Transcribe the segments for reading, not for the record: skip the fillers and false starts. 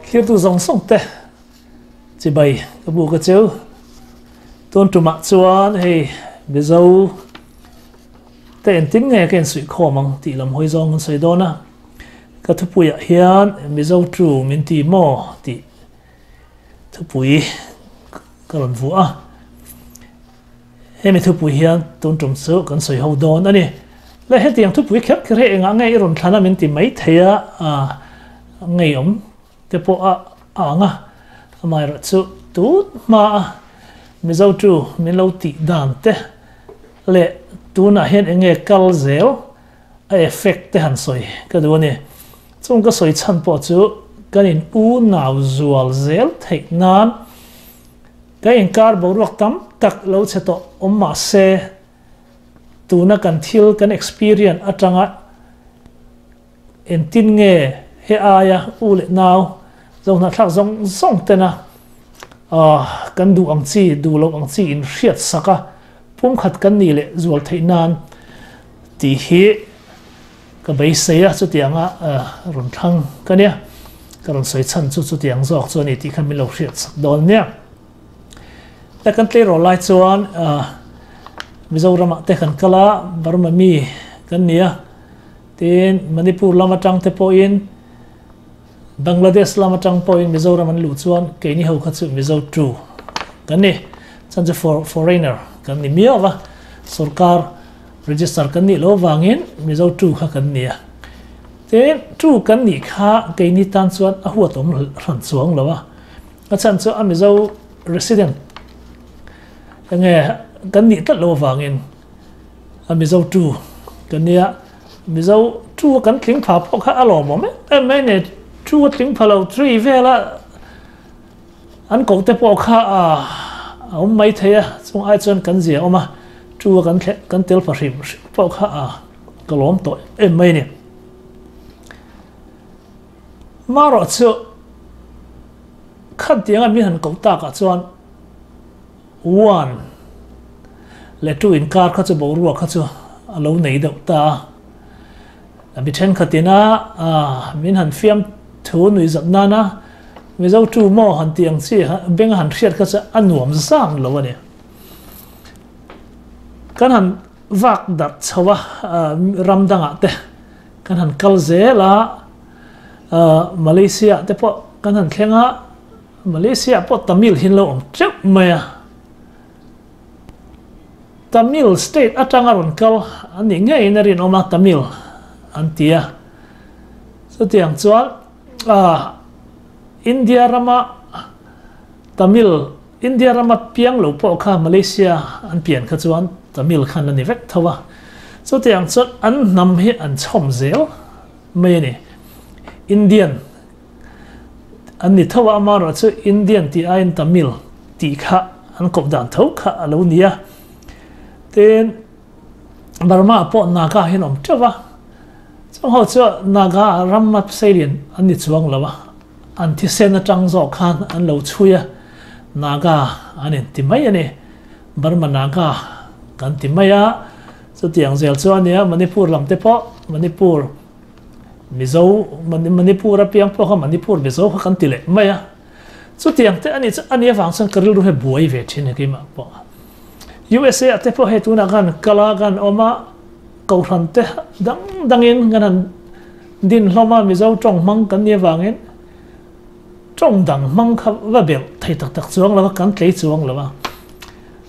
Thlirtu zawng zawng te chibai ka buk a cheu. Tun tumah chuan hei Mizo te engtin nge ka insuih khawm ang tih lam hawi zawng kan sawi dawn a. Ka thupuiah hian Mizo tu min ti maw tih thupui ka rawn vuah a. Hemi thupui hian tun tum chu kan sawi ho dawn a ni. Le hetiang thupui kher kher hi engah nge i rawn thlan a min ti mai thei a, ngeiawm te pawh a ang a. Amaherawh chu tun hma a Mizo tu min lo tih dan te leh tunah hian eng nge kal zel a effect te han sawi ka duh a ni. Chung ka sawi chhan pawh chu kan in unau zual zel theih nan Ka inkar boruak tam tak lo chhe tawh awm mah se, tuna kan thil kan experience atanga engtin nge he aia u leh nau zohnahthlak zawng zawng tena kan duh ang chi, duh loh ang chi in hriat sak a, pumkhat kan nih leh zual theih nan tih hi Ka beisei a, chutianga rawn thlang ka nia. Ka rawn sawi chhan chu chutiang zawk chu a ni tih kha min lo hriat chak dawn nia. Ta kan tleirawl lai chuan Mizoramah te kan kal a, Burma mi kan ni a. Tin, Manipur lam atang te pawhin, Bangladesh lam atang pawhin Mizoram an luh chuan keini ho kha chu Mizo tu kan ni. Chhan chu foreigner kan ni miau a, sorkar Register kan nih loh avangin Mizo tu kha kan ni a. Tin, tu kan nih kha keini tan chuan a huat awm hran chuang lo a. A chhan chu a Mizo resident enge kan nih tlat loh avangin a Mizo tu kan ni a. Mizo tu a kan tling pha pawh kha a lawmawm em em mai ni. Tu a tling pha lo tree vela An koh te pawh kha a awm mai thei a, chung ai chuan kan zia awm a, chu a kan thleh kan tel pha hrim hrim pawh kha a ka lawm tawh em mai a ni. Marawh chu khat tianga min han koh takah chuan one leh two inkar kha chu boruak kha chu a lo nei deuh ta a. Mi thenkhatin a min han fiam thu nuih zat nana Mizo tu maw han tih ang chi beng a han hriat kha chu a nuam zang lo a ni. Kan han vak darh chho a ram dangah te kan han kal zel a, Malaysia te pawh kan han thleng a, Malaysia pawh Tamil hi an lo awm teuh mai a. Tamil state atanga rawn kal an nih ngeiin a rinawm a, Tamil an ti a. Chutiang chuan India rama Tamil, India rama piang lo pawh kha Malaysia an pian kha chuan Tamil khan a ni vek tho a. Chutiang chuan an hnam hi an chhawm zel mai a ni. Indian An ni tho a, amaherawh chu Indian tih aiin Tamil tih kha an kawp dan tho kha a lo ni a. Tin, Burma pawh Naga hian awm teuh a, chung ho chu Naga ram a seilian an ni chuang lo a, an thisen atang zawk khan an lo chhui a, Naga an inti mai a ni. Burma Naga kan ti mai a, chutiang zel chu a nia Manipur lam te pawh Manipur Mizo, Manipur a piang pawh kha Manipur Mizo kha kan ti leh mai a. Chutiang te ani chu ani avang chuan ka rilru hi buai ve thin a keimah pawh. USA ah te pawh hei tunah khan kal a kan awm a, kohhran te dang dangin kan han din hlawm a, Mizo tawng hmang kan nih avangin tawng dang hmang kha va belh thei tak tak chuang lo a, kan tlei chuang lo a.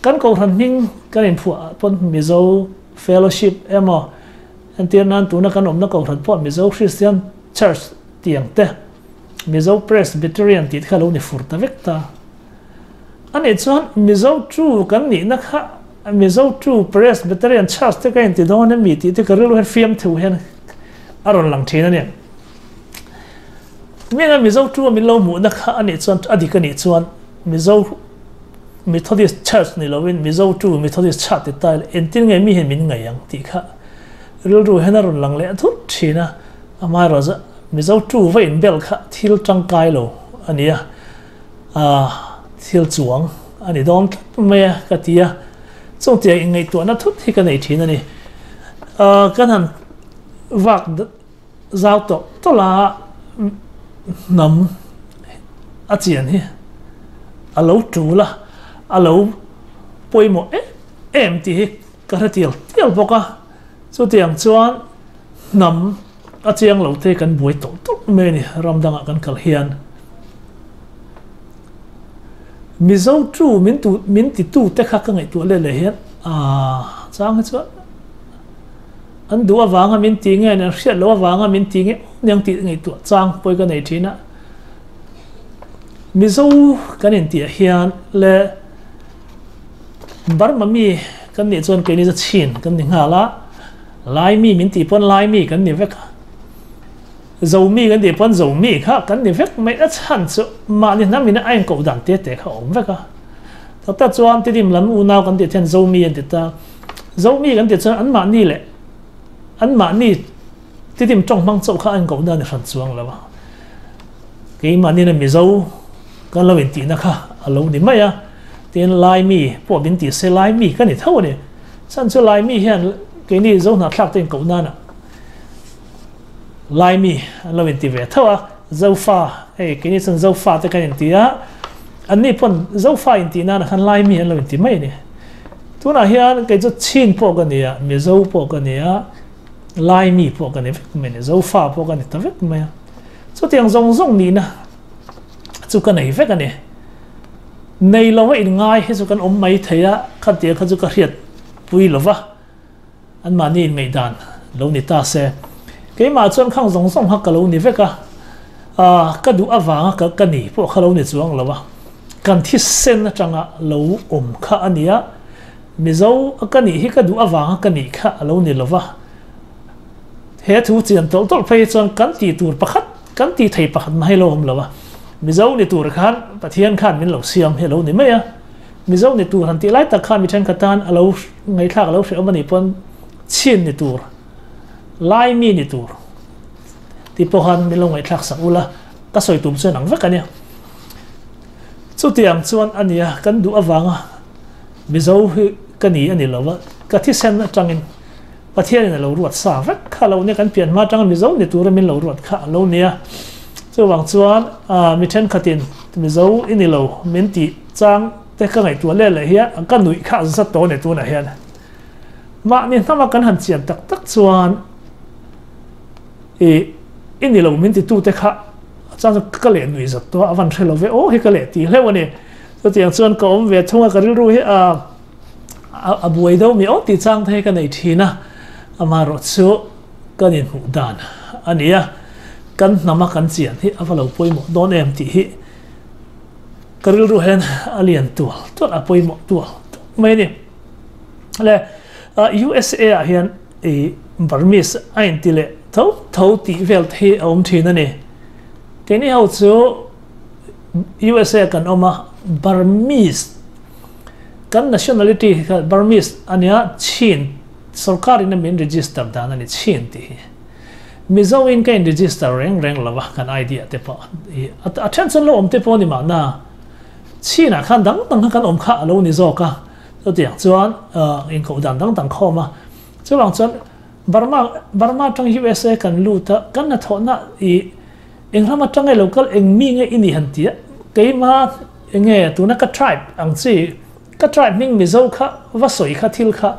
Kan kohhran hming kan inphuah ah pawn Mizo Fellowship emaw Entir nan tuna kan awmna kohhran pawh Mizo Christian Church tih ang te, Mizo Presbyterian tih te kha lo ni fur ta vek ta. A nih chuan Mizo True kan nihna kha Mizo True Presbyterian Church te ka inti dawn em mi tih te ka rilru hian fiamthu hian a rawn lang thin a ni. Mina Mizo True a min lo hmuhna kha a nih chuan a dik a nih chuan Mizo Methodist Church ni loin Mizo tu Methodist Church ti ta ila entir nge mi hian min ngaih ang tih kha rilru hian a rawn lang leh thut thin a, amaherawhchu Mizo tu va inbel kha thil tangkai lo a ni a, aah thil chuang a ni dawn tlat mai a ka ti a, chung tiang inngaihtuahna thut hi ka nei thin a ni. Aah kan han vak zau tawh tawlh a hnam. a chian hi a lo tul a, a lo pawimawh em em tih hi ka hre tial tial bawk a. Chutiang chuan hnam a chiang lo te kan buai tawlh tawlh mai a ni ram dangah kan kal hian. Mizo tu min tu min ti tu te kha ka ngaihtuah let leh hian aaa chang hi chuan an duh avanga min ti nge an hriat loh avanga min ti nge awm tih ngaihtuah chang pawi ka nei thin a. Mizo kan intiah hian le Burma mi kan nih chuan keini chu Chin kan ni nghal a, Lai mi min tih pawn Lai mi kan ni vek a, Zomi kan tih pawn Zomi kha kan ni vek mai a chhan chu mahni hnam in a inkoh dan te te kha a awm vek a. Tak tak chuan Tidim lam unau kan tih hian Zomi an ti ta, Zomi kan tih chuan anmahni leh anmahni Tidim tawng hmang chauh kha a inkoh dan i hran chuang lo a, keimahni na Mizo kan lo intihna kha a lo ni mai a, tin Laimi pawh min tih se Laimi ka ni tho a ni. Chhan chu Laimi hian keini Zo hnahthlak te inkoh nana Laimi an lo inti ve tho a, Zofa hei keini chuan Zofa te kan inti a, anni pawn Zofa intih nana khan Laimi an lo inti mai a ni. Tunah hian kei chu Chin pawh ka ni a, Mizo pawh ka ni a, Laimi pawh ka ni vek mai a ni, Zofa pawh ka ni ta vek mai a. Chutiang zawng zawng nihna chu ka nei vek a ni. Nei lo a inngai hi chu kan awm mai thei a, khatia kha chu ka hriat pui lo va, anmahni inngaihdan lo ni ta se. Keimah chuan khang zawng zawng kha ka lo ni vek a, ka duh avanga ka ka ni pawh kha lo ni chuang lo a, kan thisen atanga lo awm kha a ni a, Mizo a ka nih hi ka duh avanga ka nih kha a lo ni lo va. He thu chian tawlh tawlh phei hi chuan kan tih tur pakhat, kan tih thei pakhat mai lo awm lo a. Mizo ni tur khan Pathian khan min lo siam hi a lo ni mai a. Mizo ni tur han tih lai tak khan mi thenkhat tan a lo ngaihthlak a lo hrehawm a nih pawn chhin ni tur, lai mi ni tur tih pawh khan min lo ngaihthlak sak ula ka sawi tum chuan ang vek a nia. Chutiang chuan a nia kan duh avanga Mizo hi ka ni a ni lo va, ka thisen atangin Pathianin a lo ruat sa vek kha a lo nia, kan pian hma atanga Mizo ni tura min lo ruat kha a lo nia. Chuvang chuan mi thenkhatin Mizo i ni lo min tih chang te ka ngaihtuah leh leh hian ka nuih kha a zat tawh a ni tunah hian. Mahni hnama kan han chian tak tak chuan i i ni lo min titute kha chuan ka leh nuih zat tawh a, a van hre lo ve aw hi ka leh tih hleuh a ni. Chutiang chuan ka awm ve thung a, ka rilru hi a a buai deuh mi aw tih chang te hi ka nei thin a, amaherawh chu kan inhmuh dan a ni a, kan hnama kan chian hi a va lo pawimawh dawn em tih hi ka rilru hian a lian tual tual a pawimawh tual tual mai a ni. Le USA ah hian i Burmese a inti leh tho tho tih vel te hi a awm thin a ni. Keini ho chu USA kan awm a, Burmese kan nationality hi kha Burmese a nia, Chin sorkar in a min register dan a ni Chin tih hi. Mizo in ka in register reng reng lo a kan ID ah te pawh i a then chuan lo awm te pawh a ni mahna Chin ah khan dang dang kha kan awm kha a lo ni zawk a, chutiang chuan inkoh dan dang dang kha awm a, chuvang chuan Burma Burma atang USA kan lut a, kan hnathawhna i Eng ram atang nge lo kal eng mi nge i nih han ti a, keima enge tuna ka tribe ang chi, ka tribe hming Mizo kha va sawi kha thil kha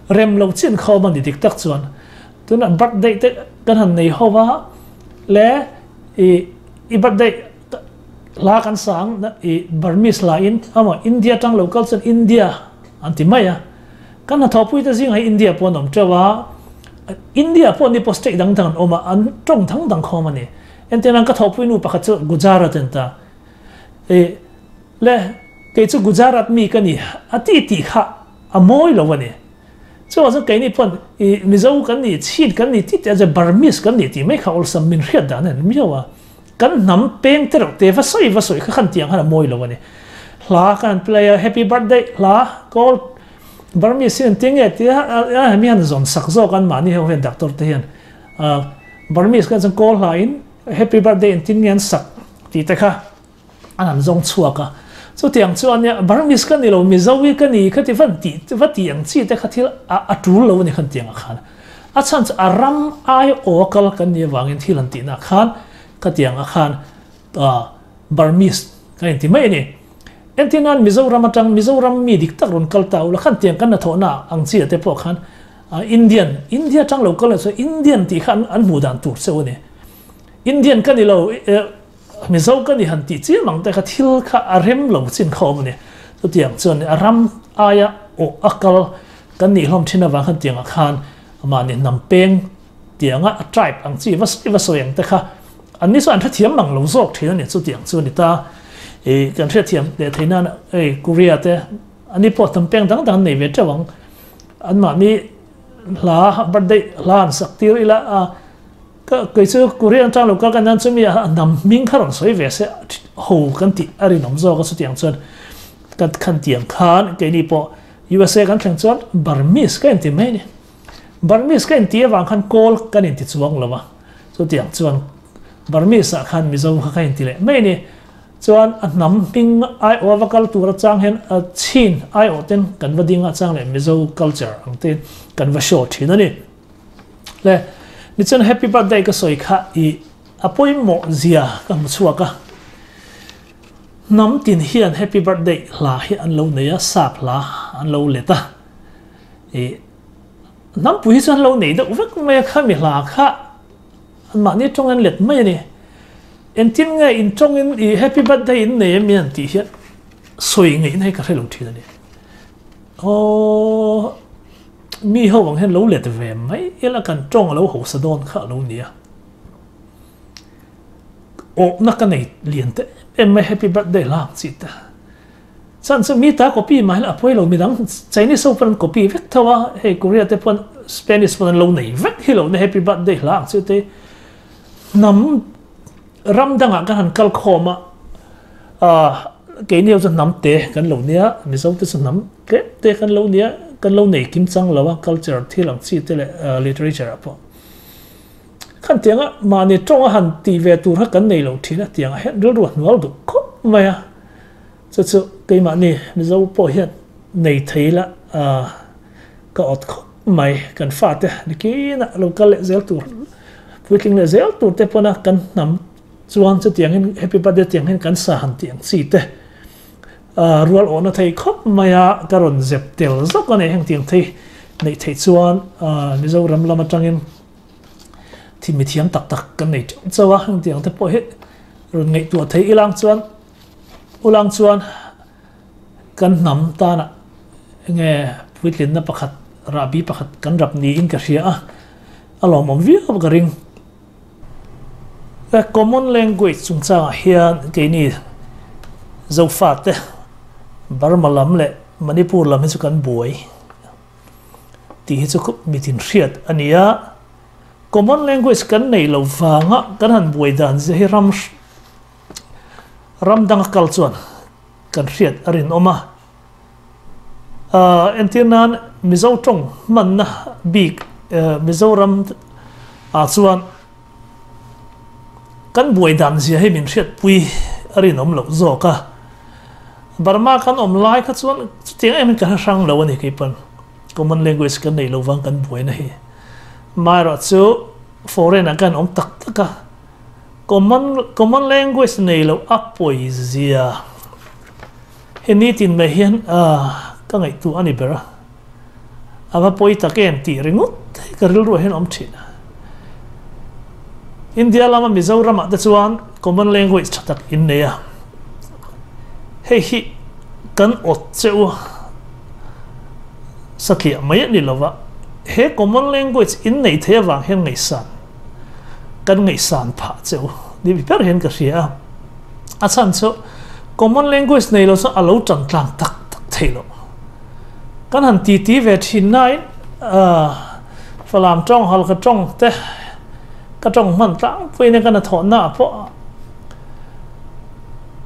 rem lo chin kha awm a ni dik tak chuan tuna birthday te kan han nei ho va le i i birthday hla kan sang i Burmese hla in amaw India atang lo kal chuan India an ti mai a. Kan hnathawhpui te zingah hi India pawh an awm teuh a, India pawh ni pawh state dang dang an awm a, an tawng dang dang khawm a ni. Entirna an ka thawhpui nu pakhat chu Gujarat an ta. E le, kei chu Gujarat mi ka ni a ti tih kha a mawi lo a ni. Chuvang chuan keini pawn i Mizo kan ni, Chin kan ni tih teh a Burmese kan ni tih mai kha awlsam min hriat dan a ni miau a. Kan hnam peng te reuh te va sawi va sawi kha khan tiang khan a mawi lo a ni. Hla kan han play a, Happy Birthday hla kawl Burmese hian tinge tia a hemi han zawn sak zawk an mahni ho hian doctor te hian Burmese khan chuan kawl hla in Happy Birthday in tin nge an sak tih te kha an han zawng chhuak a. Chutiang chuan nia Burmese ka ni lo Mizo hi ka ni kha ti van tih va tih ang chi te kha thil a tul lo a ni khan tiang ah khan. A chhan chu a ram ai aw a kal kan nih avangin thil han tihna khan ka tiang ah khan Burmese. Kan inti mai a ni. Entir nan Mizoram atang Mizoram mi dik tak rawn kal ta ula khan tiang kan hnathawhna ang chi ah te pawh khan Indian, India atang lo kal chuan Indian tih kha an hmuh dan tur cheu a ni. Indian ka ni lo, Mizo ka ni han tih chiam ang te kha thil kha a rem lo chin kha awm a ni. Chutiang chuan a ram aia awh a kal kan nih hlawm thin avang khan tiangah khan mahni hnam peng tianga a tribe ang chi va sawi va sawi ang te kha an ni chu an hrethiam mang lo zawk thin a ni. Chutiang chu a ni ta. I kan hrethiam leh thei nan hei Korea te an ni pawh hnam peng dang dang an nei ve teuh ang. Anmahni hla birthday hla an sak tir ila a Ka kei chu Korean atang lo kal ka nan chumi a hnam hming kha rawn sawi ve se ho kan tih a rinawm zawk a chutiang chuan ka khan tiang khan keini pawh USA kan thleng chuan Burmese ka inti mai a ni. Burmese ka inti avang khan kawl kan inti chuang lo a chutiang chuan Burmese ah khan Mizo kha ka inti leh mai a ni. Chuan a hnam hming aiawh a va kal tur atang hian a chin aiawh ten kan va ding atang leh Mizo culture ang te kan va show thin a ni. Le nichuan happy birthday ka sawi kha i a pawimawh zia ka hmu chhuak a, hnam tin hian happy birthday hla hi an lo nei a, sap hla an lo let a, i hnampui hi chu an lo nei deuh vek mai a, khami hla kha anmahni tawng an let mai a ni. Engtin nge in tawngin i happy birthday in nei em an tih hian sawi ngaihna hi ka hre lo thin a ni. Aww. Mi ho ang hian lo let ve mai ila kan tawng a lo hausa dawn kha a lo nia. Awhna ka nei lian te em mai happy birthday hla ang chi te. Chan chu mi ta copy mah hian a pawi lo midang Chinese ho pawn an copy vek tho a, hei Korea te pawn Spanish pawn an lo nei vek hi lo na happy birthday hla ang chi te hnam ram dangah kan han kal khawm a ah keini ho chu hnam te kan lo nia Mizo te chu hnam tlem te kan lo nia kan lo nei kim chang lo a culture thil ang chi te leh literature ah pawh khan tianga mahni tawng a han tih ve tur kha kan nei lo thin a tiang ah hian rilru a hnual duh khawp mai a chu chu keimahni Mizo pawh hian nei thei la ah ka awt khawp mai kan fate nikin ah lo kal leh zel tur. Puitling leh zel tur te pawn a kan hnam chuan chutiangin happy birthday tiang hian kan sa han tih ang chi te rual awhna thei khawp mai a ka rawn zep tel zawk a ni heng tiang thei neih theih chuan Mizoram lam atangin thi mithiam tak tak kan nei teuh chauh a heng tiang te pawh hi rawn ngaihtuah thei ilang chuan ulang chuan kan hnam tana enge puitlinna pakhat rahbi pakhat kan rap niin ka hria a. A lawmawm viau ka ring. He common language chungchangah hian keini Zofate, Burma lam leh Manipur lam hi chu kan buai tih hi chu mitin hriat a ni a. Common language kan neih loh vanga kan han buai dan zia hi ram ram danga kal chuan kan hriat a rinawm a. Entir nan Mizo tawng hmanna bik Mizoram ah chuan kan buai dan zia hi min hriatpui a rinawm loh zawk a. Burma kan awm lai kha chuan chutiang em in ka hre hrang lo a ni kei pawn common language kan nei lo vang kan buaina hi. Amaherawhchu foreign ah kan awm tak tak a. Common common language nei loh a pawi zia he nitin mai hian ka ngaihtuah a ni ber a, a va pawi tak em tih ringawt hi ka rilruah hian a awm thin a. India lama Mizoramah te chuan common language tha tak in nei a, hei hi kan awt che u satliah mai a ni lova, he common language in neih theih avang hian ngaihsan kan ngaihsan phah che u ni ber hian ka hria a, a chhan chu common language nei lo chuan a lo tan tlang tak tak thei lo. Kan han ti ti ve thin nain Falam tawng Halkha tawng te ka tawng hman tlangpuiin a kan a thawhna ah pawh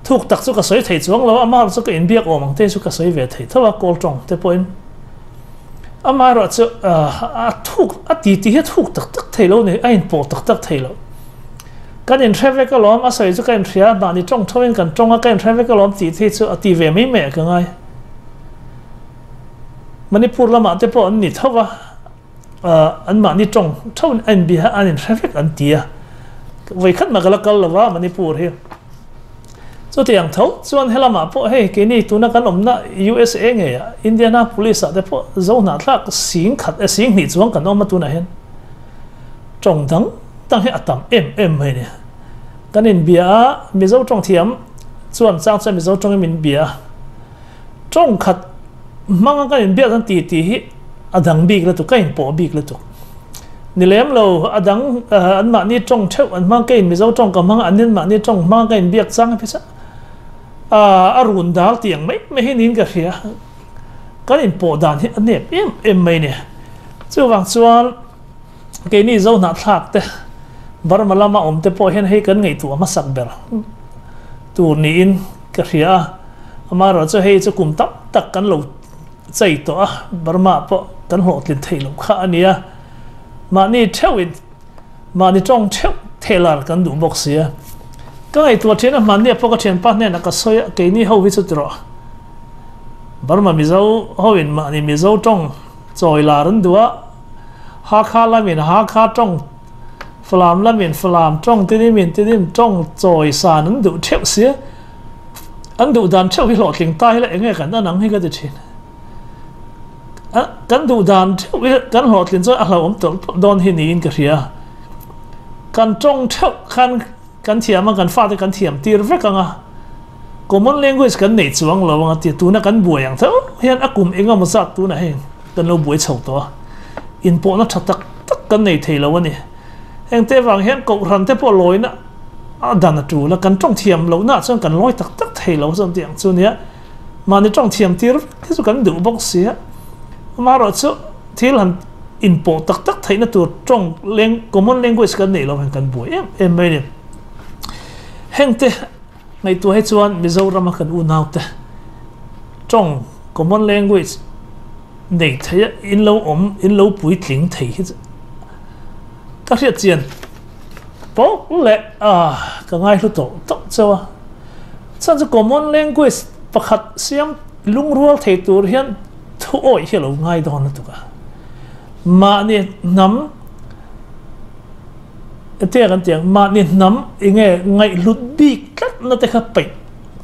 thuk tak chu ka sawi thei chuang lo a, amah erawh chu ka inbiak awm ang te chu ka sawi ve thei tho a kawl tawng te pawhin. Amaherawh chu a thuk a ti ti hi a thuk tak tak thei lo ni, a inpawh tak tak thei lo. Kan inhre vek alawm, a sawi chu ka inhria, mahni tawng tho in kan tawng a, ka inhre vek alawm tih te hi chu a ti ve mai mai ah ka ngai. Manipur lamah te pawh an ni tho va, an mahni tawng tho in a inbia a, an inhre vek an ti a. Vawikhat mah ka la kal lo va Manipur hi. Chutiang tho chuan helamah pawh hei keini tuna kan awmna USA ngeiah Indianapolis ah te pawh zo hnahthlak sing khat e sing hnih chuang kan awm a tunah hian tawng dang dang hi a tam em em mai a ni. Kan inbia a Mizo tawng thiam chuan chang chuan Mizo tawngin min bia a tawng khat hmanga kan inbiak dan ti tih hi a dang bik lutuk ka inpawh bik lutuk. Ni lem lo, a dang an mahni tawng theuh an hmang ka in Mizo tawng ka hmang a, an in mahni tawng hmang ka inbiak chang a phisa a run dal tih ang mai mai hi niin ka hria. Kan inpawh dan hi a nep em em mai a ni. Chuvang chuan keini Zo hnahthlak te Burma lama awm te pawh hian hei kan ngaihtuah hmasak ber tur niin ka hria a. Amaherawhchu hei chu kum tam tak kan lo chei tawh a, Burma pawh kan hlawhtlin theih loh kha a nia. Mahni theuhin, mahni tawng theuh thehlar kan duh bawk sia. Ka ngaihtuah thian a, hmannia pawh ka thianpa hnenah ka sawi a, keini ho hi chu ti rawh. Burma Mizo hoin mahni Mizo tawng chawi lar an duh a, Hakha lamin Hakha tawng, Falam lamin Falam tawng, Tidimin Tidim tawng chawi san an duh theuh sia. An duh dan theuh hi hlawhtling ta ila enge kan an ang hi ka ti thin. A kan duh dan theuh hi kan hlawhtlin chuan a hlauhawm tawlh tawlh dawn hi niin ka hria. Kan tawng theuh khan kan thiam a, kan fate kan thiam tir vek ang a. Common language kan neih chuang lo ang a ti tuna kan buai ang tho hian a kum eng emaw zat tunah heng kan lo buai chho tawh a. Inpawhna tha tak tak kan nei thei lo a ni. Hengte vang hian kohhran te pawh lawina a dan a tul a, kan tawng thiam lohna ah chuan kan lawi tak tak thei lo chuan tih ang chu nia. Mahni tawng thiam tir vek hi chu kan duh bawk si a, amaherawh chu thil han inpawh tak tak theihna tur tawng leng common language kan neih loh hian kan buai em em mai a ni. Hengte ngaihtuah hi chuan Mizorama kan unaute tawng common language nei thei a in lo awm in lo puitling thei hi chu ka hriat chian pawh leh a ka ngaihlu tawh tawh chauh a chuan chu common language pakhat siam lungrual thei tur hian thu awih hi a lo ngai dawn lutuk a mahni hnam tia kan tih ang mahni hnam enge ngaihhlut bik tlat na te kha peih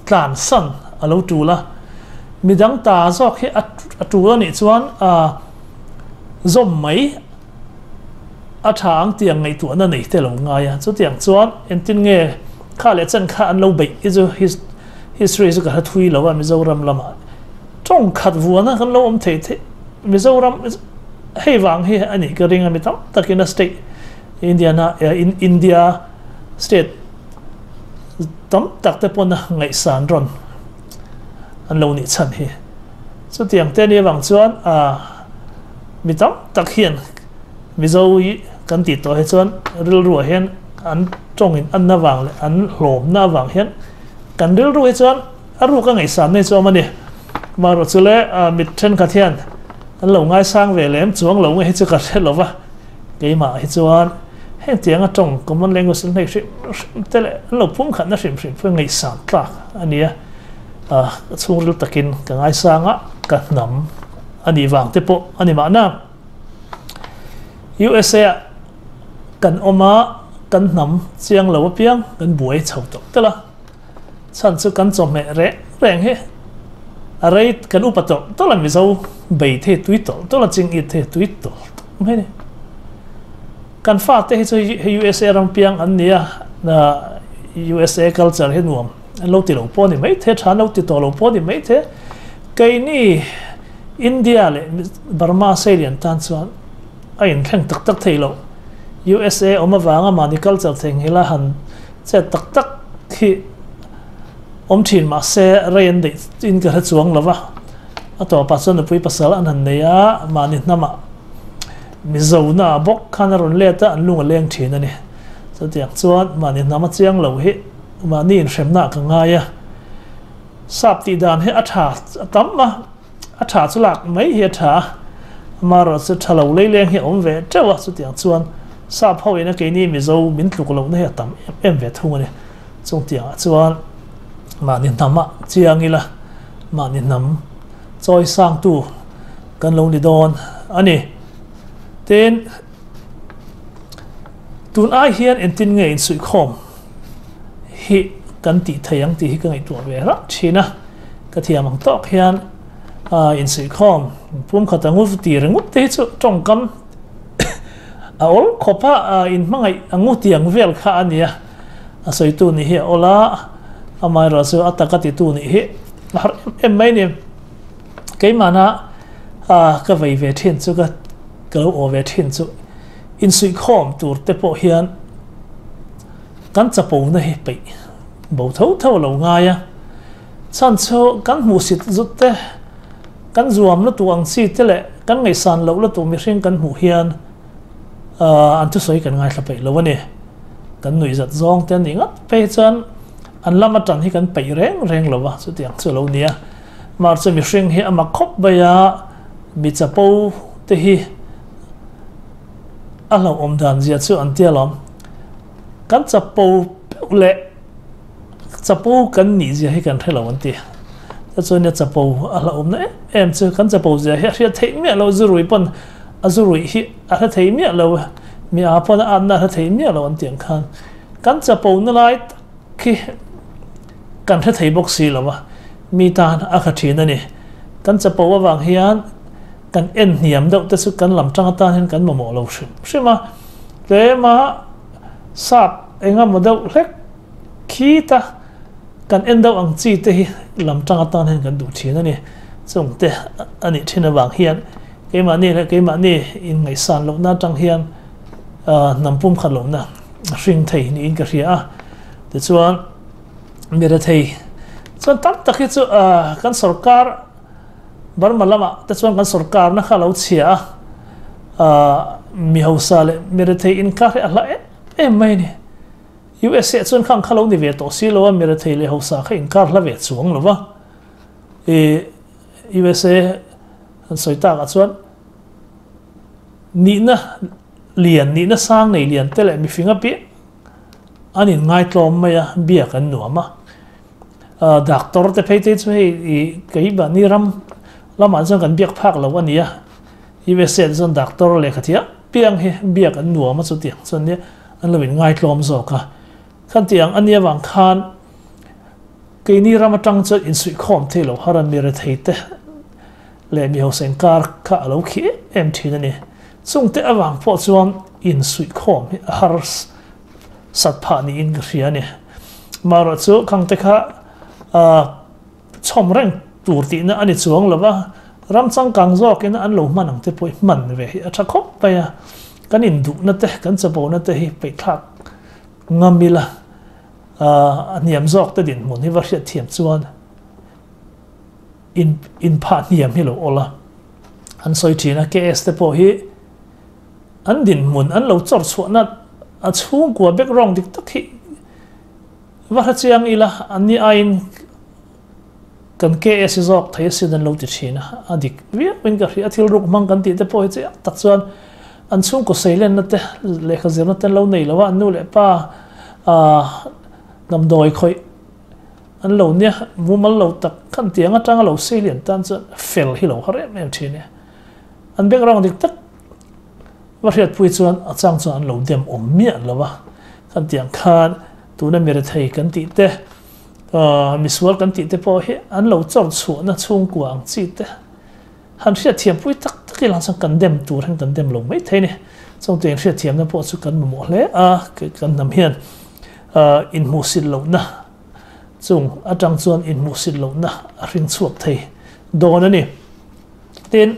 tlan san a lo tul a midang ta zawk hi a tul a nih chuan a zawm mai a tha ang tiang ngaihtuahna nei te lo ngai a chutiang chuan engtin nge kha leh chan kha an lo beih hi chu history chu ka hre thui lo a Mizoram lamah tawng khat vuana kan lo awm thei thei Mizoram hei vang hi a nih ka ring a mi tam takin a state Indiana India state tam tak te pawn a ngaihsan rawn an lo nih chhan hi. Chutiang te nih avang chuan mi tam tak hian Mizo hi kan tih tawh hi chuan rilruah hian an tawngin an avang leh an hlawmna avang hian kan rilru hi chuan a ruk a ngaihsan mai chu a awm a ni. Marawh chu le mit thenkhat hian an lo ngaisang ve lem chuang lo nge hi chu ka hre lo va, keimah hi chuan hengtianga tawng common language an hei hrim hrim te leh an lo pumkhatna hrim hrim pawh ngaihsan tlak a ni a. Ka chhungril takin ka ngaisang a, ka hnam a nih vang te pawh a ni mahna. USA ah kan awm a, kan hnam chiang lo apiang kan buai chho tawh telh a. Chhan chu kan chawhmeh reng reng hi a rei kan upa tawlh tawlh a, Mizo bei thei tui tawlh tawlh a, ching it thei tui tawlh tawlh mai a ni. Kan fate hi chu hei USA ram piang an ni a, USA culture hi nuam. An lo ti lo pawh a ni mai the, tha an lo ti tawh lo pawh a ni mai the. Keini India leh Burma Salian tan chuan a inthleng tak tak thei lo. USA awm avanga mahni culture theihnghilh a han chet tak tak hi awm thin mahse rei an deih in ka hre chuang lo va. A tawpah chuan nupui pasal an han nei a, mahni hnamah Mizo-na bawk khan a rawn let a, an lung a leng thin a ni. Chutiang chuan mahni hnam a chiang lo hi Mahni inhremna ka ngai a, sap tih dan hi a tha a tam a, a tha chu lak mai hi a tha a, amaherawh chu tha lo leileng hi a awm ve teuh a, chutiang chuan sap ho ina keini Mizo min tluk lohna hi a tam em em ve thung a ni. Chung tiangah chuan mahni hnamah chiang ila, mahni hnam chawi sangtu kan lo ni dawn a ni. Tin, tun ai hian engtin nge insuihkhawm? Hi kan tih thei ang tih hi ka ngaihtuah ve rauh thin a, ka thiam ang tawk hian insuihkhawm pumkhat angu ti ringawt te hi chu tawngkam a awl khawp a, inhmangaih angu ti ang vel kha a nia, a sawitu nih hi a awl a, amaherawh chu a taka titu nih hi a har em em mai a ni. Keimahna ka vei ve thin chu ka lo aw ve thin chu insuihkhawm tur te pawh hian Kan chapona hi peih bo tho tho a lo ngai a, chhan chu kan hmuhsit zut te, kan zuam lutuk ang chi te leh kan ngaihsan loh lutuk mihring kan hmuh hian an thusawi kan ngaithla peih lo a ni. Kan nuihzat zawng te a nih ngat phei chuan an lam atan hi kan peih reng reng lo a, chutiang chu a lo ni a. Mahse mihring hi a mak khawp mai a, mi chapo te hi a hlauhawm dan zia chu an tia lawm. Kan chapo peuh leh chapo kan nih zia hi kan hre lo an ti. Chu chuan nia chapo a hlauhawmna em em chu kan chapo zia hi a hriat theih miah lo, zu rui pawn a zu ruih hi a hre thei miah lo, mi aa pawn a atna a hre thei miah lo an ti ang khan kan chapo na lai tak khi kan hre thei bawk si lo a, mi tan a kha thin a ni. Kan chapo avang hian kan en hniam deuh te chu kan lam tang atan hian kan mamawh lo hrim hrim a, tlema sap engemaw deuh hlek khita kan en deuh ang chi te hi lam tang atan hian kan duh thin a ni. Chung te a nih thin avang hian keimahni leh keimahni inngaihsan lohna atang hian hnam pum khat lohna hring thei niin ka hria a. Tichuan mi rethei chuan tam tak hi chu kan sorkar Burma lamah te chuan kan sorkarna kha a lo chhia a, mi hausa leh mi rethei inkar hi a hla em em mai a ni. USA chuan khang kha lo ni ve tawh si lo a, mi rethei leh hausa kha inkar hla ve chuang lo va. USA han sawi takah chuan nihna lian, nihna sang nei lian te leh mifing apiang an inngaitlawm mai a, biak an nuam a. Doctor te phei te chu hei i keimahni ram lamah chuan kan biak phak lo a nia. USA te chuan doctor lehkha thiam piang hi biak an nuam a chutiang chuan nia an lo inngaitlawm zawk a. Khatiang a nia vang khan keini ram atang chuan insuihkhawm thei lo har a mi rethei te leh mi hausa inkar kha a lo khi em em thin a ni. Chungte avang pawh chuan insuihkhawm hi a har sat phah niin ka hria a ni. Marawh chu khangte kha chhawm reng tur tihna a ni chuang lo va, ram changkang zawkin an lo hman ang te pawh hi hman ve hi a tha khawp mai a. Kan induhna te, kan chapona te hi peihthlak ngam ila, a hniam zawk te dinhmun hi va hriatthiam chuan in inphah hniam hi lo awl a. An sawi thin a, KS te pawh hi An dinhmun an lo chawr chhuahna a chhungkua background dik tak hi va hre chiang ila an ni aiin kan KS hi zawk thei asin an lo ti thin a, a dik viau in ka hria. Thil ruk hmang kan tih te pawh hi chiang tak chuan an chhungkaw seilenna te lehkha zirna te an lo nei lo a, an nu leh pa damdawi khawih an lo nia mumal lo tak khan tiang atanga lo seilian tan chuan fel hi lo har em em thin e. An background dik tak Va hriatpui chuan a chang chuan an lo dem awm miah lo a, kan tih ang khan tuna mi rethei kan tih te, misual kan tih te pawh hi an lo chawr chhuahna chhungkua ang chi te han hriatthiampui tak tak ilang chuan kan dem tur hian kan dem lo mai thei a ni. Chungte inhriatthiamna pawh chu kan mamawh hle a, kan hnam hian inhmuhsit lohna chung atang chuan inhmuhsit lohna a hring chhuak thei dawn a ni. Tin,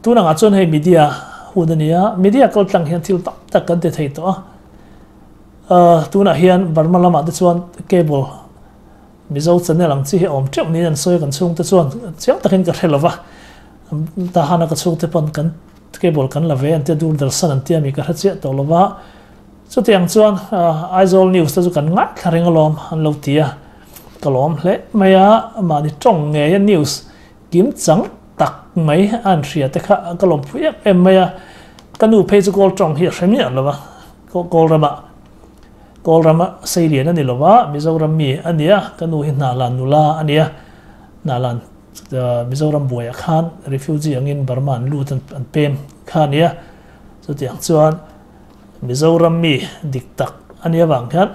tun angah chuan hei media hun a ni a, media kal tlang hian thil tam tak kan ti thei tawh a. Tunah hian Burma lamah te chuan cable Mizo channel ang chi hi a awm teuh niin an sawi a, kan chhungte chuan chiang takin ka hre lo va, Tahana ka chhungte pawn kan cable kan la ve an tia, Doordarshan an tia mi ka hre chiah tawh lo va. Chutiang chuan Aizawl news te chu kan ngaithla reng alawm an lo ti a, ka lawm hle mai a, mahni tawng ngei a news kim chang tak mai a an hria te kha ka lawmpui em em mai a, ka nu phei chu kawl tawng hi a hre miah lo a, kawl ramah kawl rama seilian a ni lo va, Mizoram mi a ni a, ka nu hi Hnahlan nula a ni a, Hnahlan Mizoram buaiah khan refugee angin Burma an lut an pem kha a ni a, chutiang chuan Mizoram mi dik tak a nih avang hian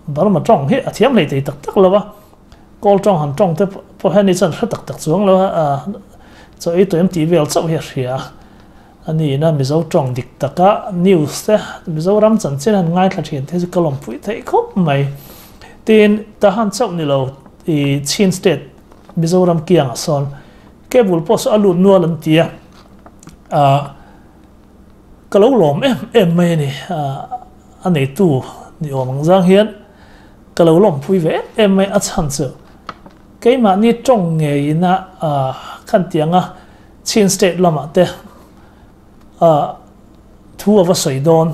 Burma tawng hi a thiam hlei thei tak tak lo a, Kawl tawng han tawng te pawh hian ni chuan hre tak tak chuang lo a, chaw ei tawh em tih vel chauh hi a hria a ni ina Mizo tawng dik taka news te Mizoram chanchin han ngaithla thin te chu ka lawmpui theih khawp mai. Tin, Tahan chauh ni lo i Chin state Mizoram kiangah sawn cable pawh saw a lut nual an ti a, ka lo lawm em em mai a ni. A neitu ni awm ang zang hian ka lo lawmpui ve em em mai a chhan chu keimahni tawng ngeiin a khan tianga Chin state lamah te thu a va sawi dawn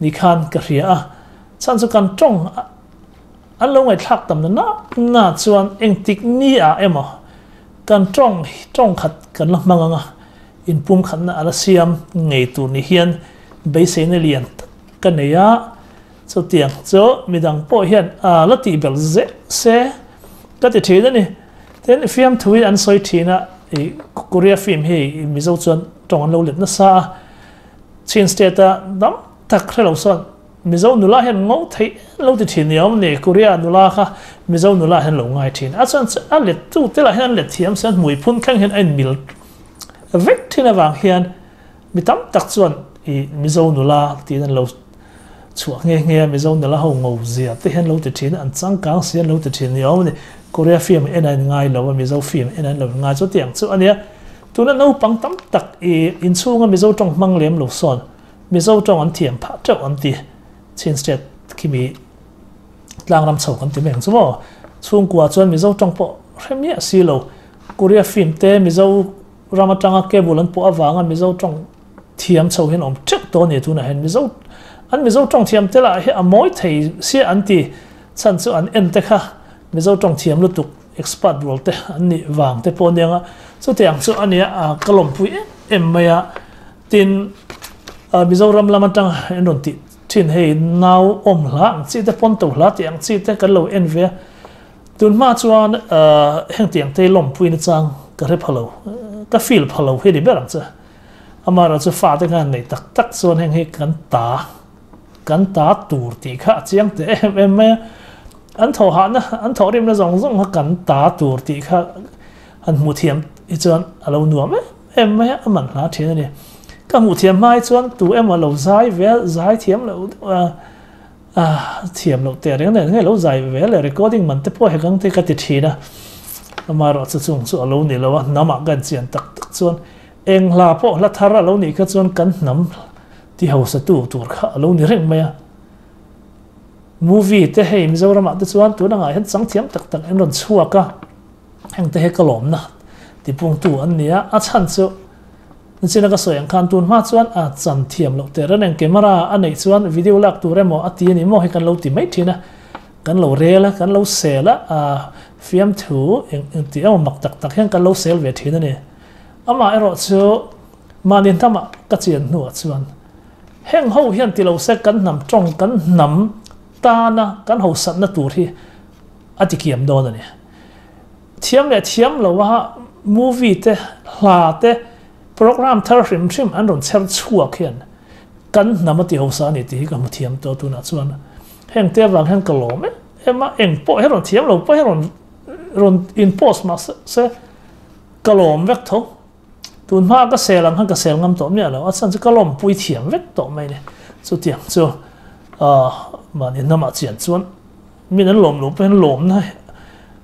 ni khan ka hria a chhan chu kan tawng an lo ngaihthlak tam na na chuan engtik ni ah emaw kan tawng tawng khat kan la hmang anga inpumkhatna a la siam ngei tur ni hian beiseina lian tak ka nei a, chutiang chu midang pawh hian a la tih belh zeh se ka ti thin a ni. Tin, fiamthu hi an sawi thin a, ih Korea film hi Mizo chuan tawng an lo let nasa a, Chin state a dam tak hre lo sawn Mizo nula hian ngo theih lo ti thin ni awm ni, Korea nula kha Mizo nula hian lo ngai thin a, chuan a let tu te lah hian an let thiam se an hmui phun thleng hian a inmil vek thin avang hian mi tam tak chuan i Mizo nula tiin an lo chhuah nghe nghe a, Mizo nula ho ngo zia te hian lo ti thin a, an changkang si an lo ti thin ni awm ni, Korea film en a in ngai lo a, Mizo film en a in lo ngai chu tiang chu a nia, tuna naupang tam tak i inchhunga Mizo tawng hmang lem lo sawn Mizo tawng an thiam phah teuh an ti. Chin State khi mi tlangram chho kan ti mai ang chu maw? Chhungkua chuan Mizo tawng pawh hre miah si lo. Korea film te Mizo ram atanga cable an pawh avanga Mizo tawng thiam chho hian awm teuh tawh a ni tunah hian Mizo an Mizo tawng thiam te lah hi a mawi thei sia an ti chhan chu an en te kha Mizo tawng thiam lutuk expert rual te an nih vang te pawh aniang a chutiang chu a nia ka lawmpui em em mai a. Tin, Mizoram lam atang an rawn tih thin hei nau awm hla ang chi te, pawn to hla tih ang chi te kan lo en ve a. Tun hma chuan heng tih ang te hi lawmpui nachang ka hre pha lo, ka feel pha lo hi ni ber ang che. Amaherawh chu fate khan nei tak tak chuan heng hi kan ta, kan ta tur tih kha a chiang teh em em mai a. An thawhhahna, an thawhrimna zawng zawng kha kan ta tur tih kha han hmuh thiam hi chuan a lo nuam em em mai a, a man hla thin a ni. Ka hmuh thiam hma hi chuan tu emaw lo zai ve a, zai thiam loh deuh a, ah thiam loh teh reng nen nge lo zai ve le recording man te pawh hek ang te ka ti thin a. Amaherawh chu chung chu a lo ni lo a, hnamah ka inchian tak tak chuan eng hla pawh hla thar a lo nih kha chuan kan hnam ti hausa tu tur kha a lo ni reng mai a. Movie te hei Mizoramah te chuan tun angah hian chang thiam tak tak an rawn chhuak a. Heng te hi ka lawmna tipungtu an ni a, a chhan chu nichina ka sawi ang khan tun hma chuan a chan thiam loh teh reng reng camera a neih chuan video lak tur emaw a ti a ni maw hi kan lo ti mai thin a, kan lo rel a, kan lo sel a, a fiamthu eng eng tih emaw mak tak tak hian kan lo sel ve thin a ni. Amah erawh chu mahni hnamah ka chian hnuah chuan heng ho hian ti lo se kan hnam tawng kan hnam tana kan hosatna tur hi a ti kiam dawn a ni. Thiam leh thiam lo a movie te, hla te, program thar hrim hrim an rawn chher chhuak hian kan hnam a ti hosa a ni tih hi ka hmu thiam tawh tunah chuan heng te avang hian ka lawm em em a, eng pawh hi rawn thiam lo pawh hi rawn rawn in post mah se ka lawm vek tho. Tun hma ka sel ang khan ka sel ngam tawh miah lo, a chhan chu ka lawmpui thiam vek tawh mai ni. Chutiang chu mahni hnamah chian chuan min an lawm loh pawhin lawmna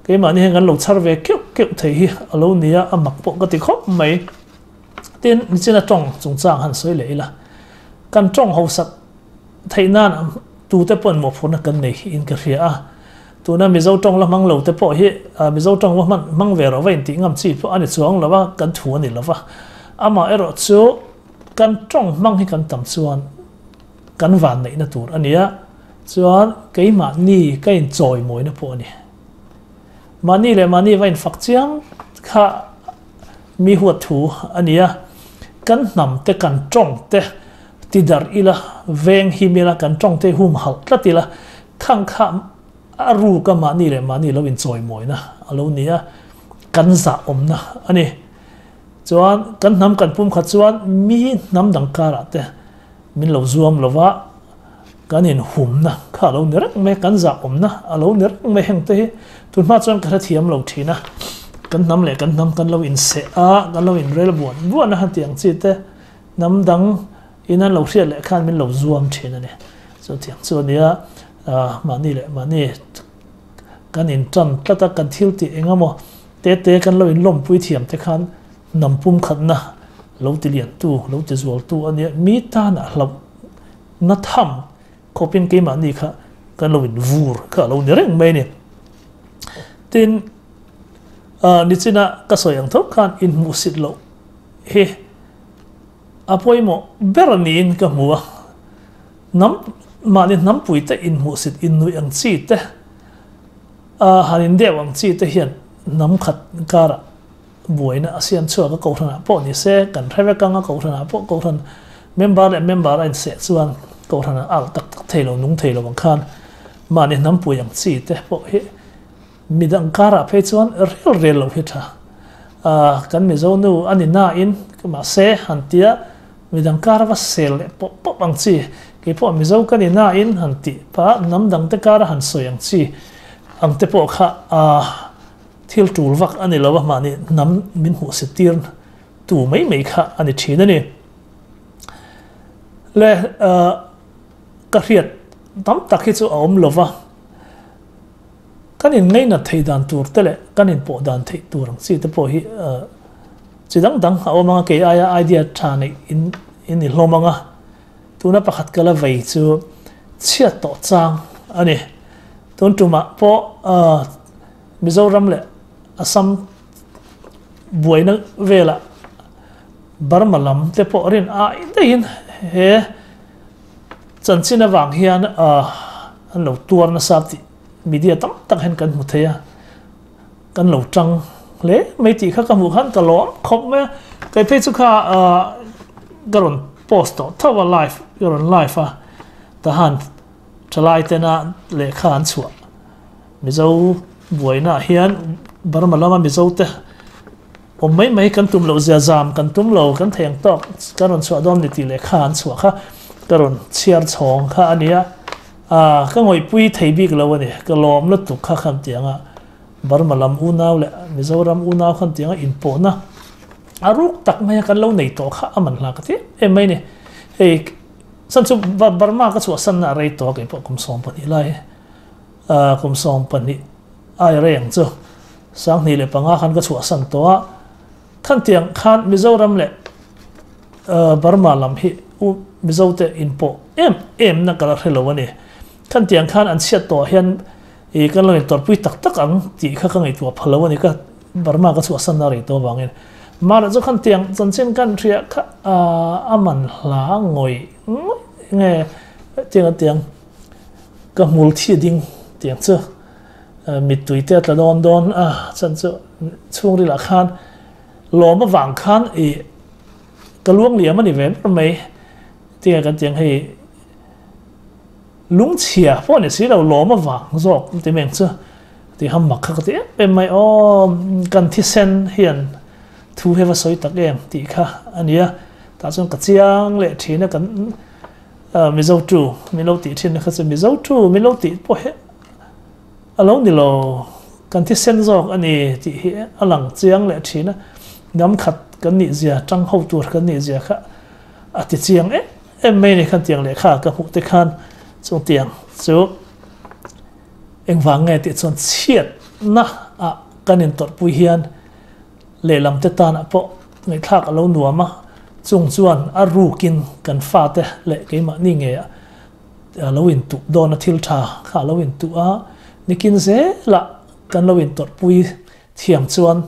keimahni hian kan lo chhar ve keuh keuh thei hi a lo ni a, a mak pawh ka ti khawp mai. Tin, nichina tawng chungchang han sawi leh ila, kan tawng hausak theih nan tute pawhin mawhphurhna kan nei in ka hria a, tuna Mizo tawng la hmang lo te pawh hi Mizo tawng va hman hmang ve rawh va intih ngam chi pawh a ni chuang lo a, kan thu a ni lo va. Amaherawh chu kan tawng hmang hi kan tam chuan kan vanneihna tur a ni a, chuan keimahni ka inchawimawina pawh a ni. Mahni leh mahni va infak chiang kha mi huat thu a ni a, kan hnam te kan tawng te ti darh ila, veng him ila, kan tawng te hum halh tlat ila, khang kha a ruka mahni leh mahni lo inchawimawina a lo ni a, kan zah awmna a ni. Chuan kan hnam kan pum khat chuan mi hnam dang karah te min lo zuam lo va. Kan inhumna kha a lo ni reng mai a, kan zahawmna a lo ni reng mai heng te hi tunhma chuan ka hrethiam lo thin a, kan hnam leh kan hnam kan lo inseh a, kan lo inrel buan buan a hetiang ang chi te hnam dang in an lo hriat leh khan min lo zuam thin a ni. Chutiang chu a nia, mahni leh mahni kan intan tlat a, kan thil tih eng emaw te te kan lo inlawmpui thiam te khan hnam pumkhatna lo ti liantu, lo ti zualtu a nia, mi tan a hlauh Na tham khawpin keimahni kha kan lo in vur kha a lo ni reng mai a ni. Tin, nichina ka sawi ang tho khan inhmuhsit loh hi a pawimawh ber niin ka hmu a. Hnam, mahni hnampuite inhmuhsit innuih ang chi te, han indeuh ang chi te hian hnam khat karah Buaina a siam chhuak a kohhranah pawh ni se, kan hre vek ang a kohhranah pawh kohhran member leh member a inseh chuan kohhran an alh tak tak thei lo, nung thei lo ang khan mahni hnampui ang chi te pawh hi midang karah phei chuan rel rel lo hi tha. Kan Mizo nu a ni nain mahse han tia midang kara va sel leh pawp pawp ang chi, kei pawh Mizo ka ni nain han tih pah hnam dangte kara han sawi ang chi ang te pawh kha Thil tul vak a ni lo a, mahni hnam min hmuhsit tir tu mai mai kha a ni thin a ni. Le ka hriat tam tak hi chu a awm lo va, kan inngainat theih dan tur te leh kan inpawh dan theih tur ang chi te pawh hi chi dang dang a awm ang a, kei aia idea tha neih in in i hlawm ang a, tuna pakhat ka la vei chu chhiat tawh chang a ni. Tun tumah pawh Mizoram leh Assam buaina velah Burma lam te pawh rin ai daihin he chanchin avang hian an lo tuar nasa tih media tam tak hian kan hmu thei a, kan lo tang hle mai tih kha ka hmuh khan ka lawm khawp mai a, kei phei chu kha ka rawn post tawh tho a live ka rawn live a tahan thalai tena lehkha an chhuah. Mizo buainaah hian Burma lama Mizo te awm mai mai kan tum loh zia zam kan tum lo, kan thei ang tawk ka rawn chhuah dawn ni tih leh kha an chhuah kha ka rawn chhiar chhawng kha a nia. Aaa ka ngawihpui thei bik lo a ni, ka lawm lutuk kha khan tianga Burma lam unau leh Mizoram unau khan tianga inpawhna a ruk tak maia kan lo nei tawh kha a man hla ka ti em em mai a ni. Hei chan chu Burma ka chhuahsanna a rei tawh a keipawh kum 12 lai. Kum 12 ai reng chu 2005 khan ka chhuahsan tawh a, khantiang khan Mizoram leh Burma lam hi u Mizo te inpawh em em na ka la hre lo a ni. Khantiang khan an chhiat tawh hian i kan lo intawrhpui tak tak ang tih kha ka ngaihtuah pha lo a ni ka Burma ka chhuahsan na rei tawh avangin. Mahla chu khantiang chanchin kan hria kha a man hla ngawih ngawih nge tiang a tiang. Ka hmul thi ding tiang chu mittui te a tla dawn dawn a, chan chu chhungril ah khan lawm avang khan i ka luang liam a ni ve ber mai tinge kan tiang hei lungchhia pawh ni si lo lawm avang zawk ti meng chu ti ham mak kha ka ti em em mai aw kan thisen hian thu he va sawi tak em tih kha a nia tah chuan ka chiang leh thin a kan Mizo tu min lo tih thin kha chu Mizo tu min lo tih pawh hi a lo ni lo, kan thisen zawk a ni tih hi a lang chiang leh thin a, hnam khat kan nih zia, tang ho tur kan nih zia kha a ti chiang em em mai a ni khan tiang lehkha ka hmuh te khan chung tiang chu engvang nge tih chuan chhiatna ah kan intawrhpui hian Lehlam te tanah pawh ngaihthlak a lo nuam a, chung chuan a rukin kan fate leh keimahni nge a lo intuh dawn a, thil tha kha a lo intuh a, nikin zelah kan lo intawrhpui thiam chuan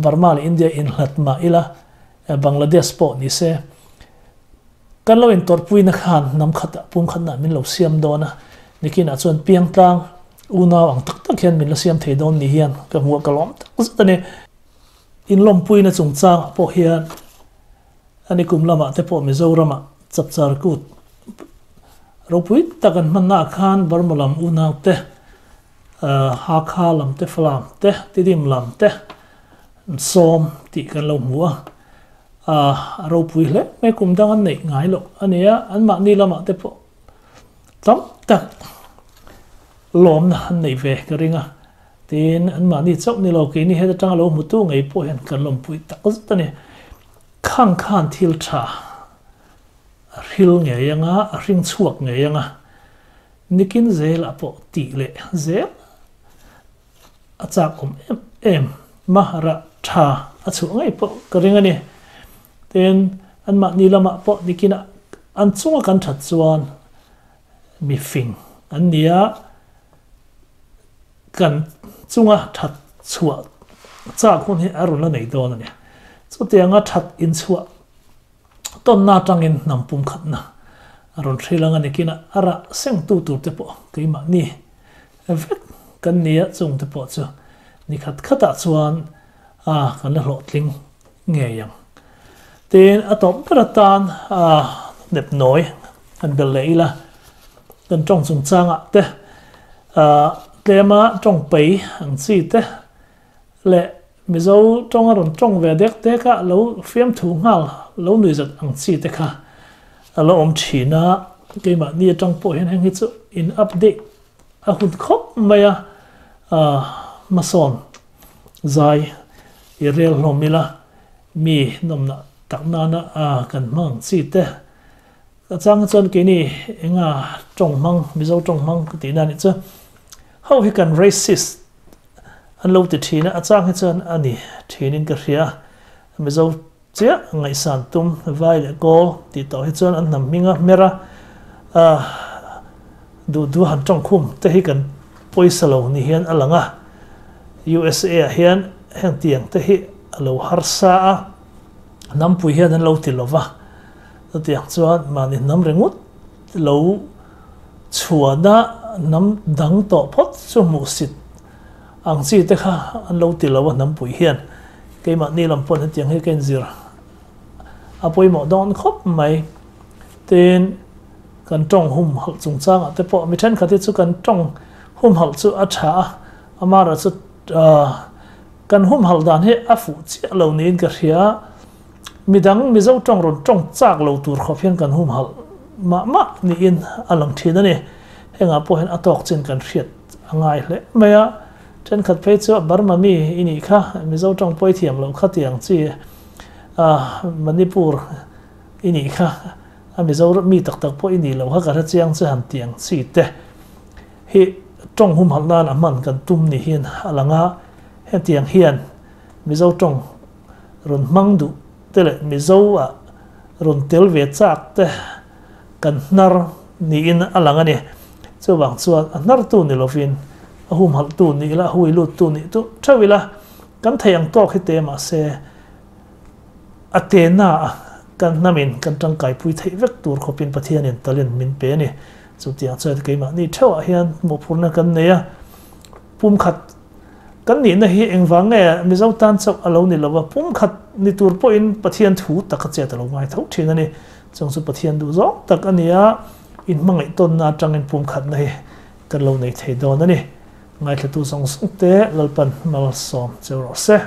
Burma leh India inhlat mah ila, Bangladesh pawh ni se, kan lo intawrhpuina khan hnam khatah pum khatnah min lo siam dawn a, nikinah chuan piangtlang unau ang tak tak hian min la siam thei dawn ni hian ka hmu a, ka lawm tak zet a ni. Inlawmpuina chungchangah pawh hian a ni kum lamah te pawh Mizoramah Chapchar Kut ropui tak an hmannaah khan Burma lam unau te, Hakha lam te, Falam te, Tidim lam te an sawm tih kan lo hmu a. A ropui hle mai kum dang an neih ngai loh a nia, anmahni lamah te pawh. Tam tak lawmna an neih ve ka ring a, tin anmahni chauh ni lo keini heta tanga lo hmutu ngei pawh hian kan lawmpui tak zet a ni. Khang khan thil tha a hril ngei anga, a hring chhuak ngei anga, nikin zelah pawh tih leh zel a chak awm em em mahara tha a chhuah ngei pawh ka ring a ni. Tin, anmahni lamah pawh nikinah an chunga kan that chuan mi fing an ni a, kan chunga that chhuah chak hun hi a rawn la nei dawn a ni. Chutianga that inchhuah Tawnna atangin hnam pumkhatna a rawn hril ang a ni kinah a rah sengtu tur te pawh keimahni vek kan ni a, chung te pawh chu ni khat khatah chuan a kan la hlawhtling ngei ang. Tin, a tawp ber atan a hnep nawi han bel leh ila, kan tawng chungchangah te tlema tawng pei ang chi te leh Mizo tawng a rawn tawng ve dek dek a, lo fiamthu nghal, lo nui zat ang chi te kha a lo awm thin a, keimahni atang pawh hian heng hi chu in update a hun khawp mai a, hmasawn zai i rel hlawm ila mi nawmna tak nana kan hmang ang chi te a chang chuan keini enga tawng hmang Mizo tawng hmang ka tihna anih chu ho hi kan racist An lo ti thin a, a chang hi chuan a ni thinin ka hria. Mizo chiah ngaihsan tum vai leh kawl tih tawh hi chuan an hnam hming a hmer a, duh duh han tawng khum te hi kan pawisa lo ni hian a lang a. USA ah hian heng tiang te hi a lo harsa a, hnampui hian an lo ti lo va, chutiang chuan mahni hnam ringawt lo chhuahna hnam dang tawh phawt chu hmuhsit ang chi te kha an lo ti lo a hnampui hian keimahni lam pawn hetiang hi ka inzir a pawimawh dawn khawp mai. Tin, kan tawng humhalh chungchangah te pawh mi thenkhat hi chu kan tawng humhalh chu a tha a, amaherawhchu kan humhalh dan hi a fuh chiah lo niin ka hria. Midang Mizo tawng rawn tawng chak lo tur khawp hian kan humhalh mah mah niin a lang thin a ni. Hengah pawh hian a tawk chin kan hriat a ngai hle mai a. Thenkhat phei chu Burma mi i nih kha, Mizo tawng pawi thiam loh kha ti ang chi Manipur i nih kha, a Mizo mi tak tak pawh i nih loh kha ka hre chiang che han ti ang chi te hi tawng humhalh nan a hman kan tum ni hian a lang a. Hetiang hian Mizo tawng rawn hmang duh te leh Mizo ah rawn tel ve chak te kan hnar niin a lang a ni. Chuvang chuan a hnartu ni lovin a humhalhtu nih ila, a huiluttu nih tu theuh ila, kan thei ang tawk hi te mahse a tehna a kan hnamin kan tangkaipui theih vek tur khawpin Pathianin talent min pe a ni. Chutiang chuan keimahni theuhah hian mawhphurhna kan nei a, pumkhat Kan nihna hi engvang nge Mizo tan chauh a lo ni lo a, pumkhat ni tur pawhin Pathian thu tak a chet a lo ngai tho thin a ni. Chung chu Pathian duh zawng tak a ni a, inhmangaih tawnna atangin pumkhatna hi kan lo nei thei dawn a ni. Ngaithlatu zawng zawng te Lalpan malsawm cheu rawh se.